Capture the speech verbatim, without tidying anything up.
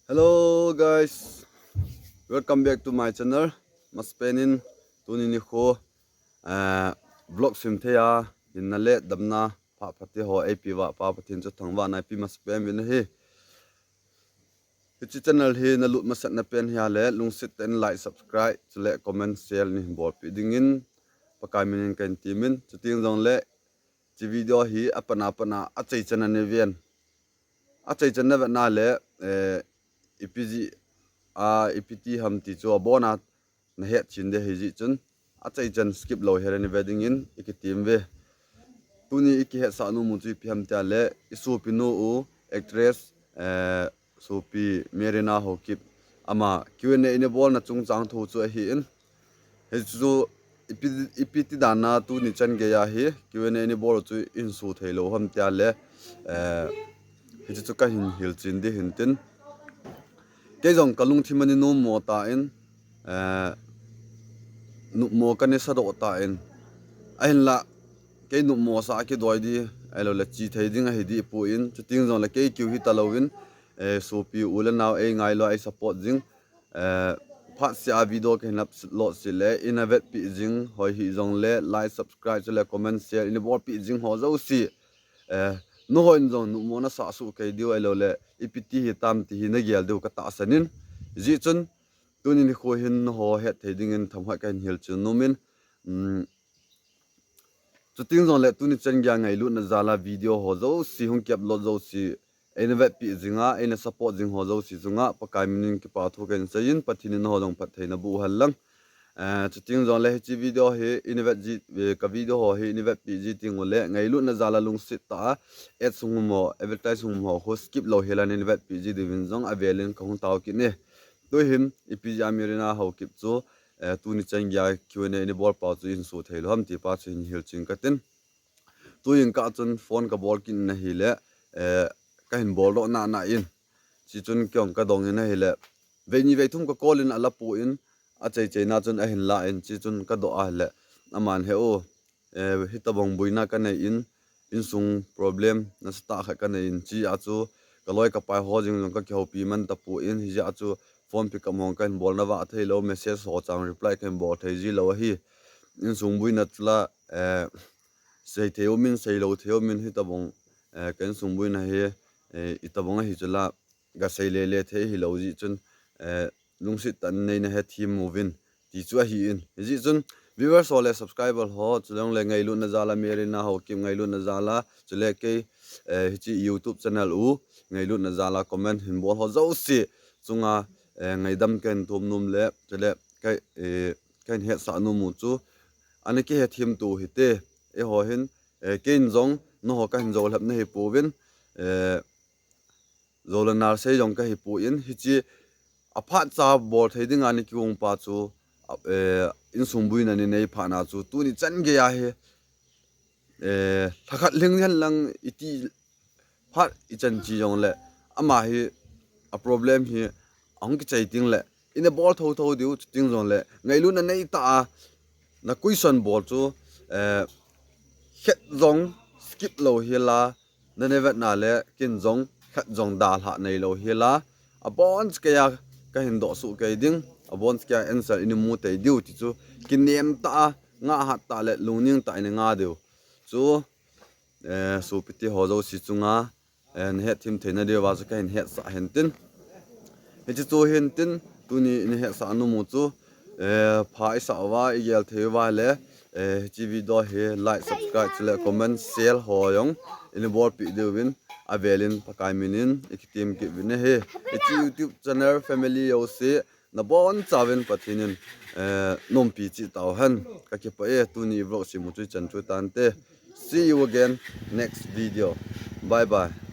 Hello guys, welcome back to my channel. Masapen in tuni nikho, eh, vlog sim thei a, hinna le damna pha pha te ho eipe uva Pa Pathen chu thangvahna eipe masapen uvin ahi. Hiche channel hi nalut masat na pen hia le lungset tah in like, subscribe chule comment, share neihin bolpeh dingin Pakai minin kahin temin, chuteng jongle hiche video hi apat a pat a achaichan a neiven. Achaichan na vetna le, eh, ipi jeh a, ipi ti ham ti chu abon a nahet chen ding ahi jeh chun, achaichan skip lou hel a neive dingin ikitem uve. Tuni ikihetsah nom u chu ipi ham tia le, isopinu u actress, eh, sopi Merina Haokip, ama Q and A eina bolna chungchang thu chu ahin. Hichu ipi, ipi ti dan a tuni chan geiya hi Q and A eina bol chu ihin so thei lou ham tia le, eh, hichu chu kahin hilchen ding ahin tin. Kei jong kalungthim ana nommo tan, eh, nopmo kana sadoh tan, ahinlah kei nopmo sa a kidoi ding, ahilouleh che thei ding ahi deh pon, chuteng jongle kei keu hita louvin, eh, sopi u le nao eingailua, eisupport jing, eh, phatseh a video kahin upload seh le eina vetpeh jing ho hijongle like, subscribe chule comment, share eina bolpeh jing ho jouse, eh, nangho in jong nopmo nasah soh kei diu ahilouleh ipi ti hitam ti hi nagel diu katahsan in. Hijeh chun tuni nikho hin nangho hetthei dingin themkhat kahin hilchen nomin, um, chuteng jongle tuni chan geiya ngailutna jal a video ho jouse hung ki upload jouse eina vetpeh jing a, eina support jing ho jouse chunga Pakai minin kipa thu kahin seiyin, Pathen in nangho jong phatthei naboh hen lang. Eh, chuteng jongle hiche video hi eina vet ji, eh, ka video ho hi eina vetpeh ji teng ule ngailutna jal a lungset tah a ad sung um ho, advertise sung um ho khu skip lou hel a neivetpeh ji diuvin jong avel in kahung tao kit e. Tuhin ipi jeh a Merina Haokip chu, eh, tuni chan geiya Q and A eina bol pa chu ihin so thei lou ham ti pa chu hin hilchen katin. Tuin kah chun phone kabol kit in ahile, eh, kahin boldoh nana in, hichun kei jong kadong in ahile, vei ni vei thum ka call in ala pon, achaichaina chun ahin la in, hichun kadoh ahile, aman he u, eh, hitobang boina kanei in, insung problem nasatah khat kanei in, hichea chu kaloi kapai ho jeng jong kakihoupi man tapon, hijeh a chu phone pick up ho kahin bol navah thei lou, message ho chang reply kahin bol thei ji lou ahi. Insung boina chula, eh, sei thei umin, sei lou thei umin, hitobang, eh, ka insung boina hi, eh, itobang ahi chula, gasei lele thei hilou jeh chun, eh, lungset tah in neina hethem uvin ti chu ahin. Hijeh chun viewers ho le subscriber ho, chujongle ngailutna jal a Merina Haokip ngailutna jal a, chule kei, eh, hiche YouTube channel u ngailutna jal a comment hin bol ho jouse chunga, eh, ngaidam kahin thum nom le, chule ka, eh, kahin hetsah nom u chu ana kihethem to hite. Eiho hin, eh, keiin jong nangho kahin joulhep nahi pouvin, eh, jou le nal sei jong kahi pon, hiche aphatcha bol thei dinga ana kigong pa chu, a, eh, insung boina nei phat na chu tuni chan geiya hi, eh, lhakhat lhing hen lang iti phat ichan che jongle, ama hi a problem hi ahung kichai teng le, ina bol thotho diu, chuteng jongle ngailutna neitah a na question bol chu, eh, khat jong skip lou hel a, nana vetna le keiin jong khat jong dalhah neilou hel a, abonchauva kahin doh soh kei ding, abonchauva answer ina mu tei diu ti chu kinem tah a, ngah hat tah le lungning tah a ina ngah diu chu, eh, sopite ho jouse chunga, eh, nahethem theina diuva chu kahin hetsah hen tin. Hiche chu hin tin, tuni ina hetsah nom u chu, eh, pha isah uva, igel thei uva le, eh, hiche video hi like, subscribe chule comment, share ho jong ina bolpeh diuvin avel in Pakai minin ikitem kit uvin ahi. Hiche YouTube channel family jouse nabonchauvin Pathen in, eh, nompi cheh tauhen. Kakipah e, tuni vlog sim u chu ichan chu tante. See you again next video. Bye bye.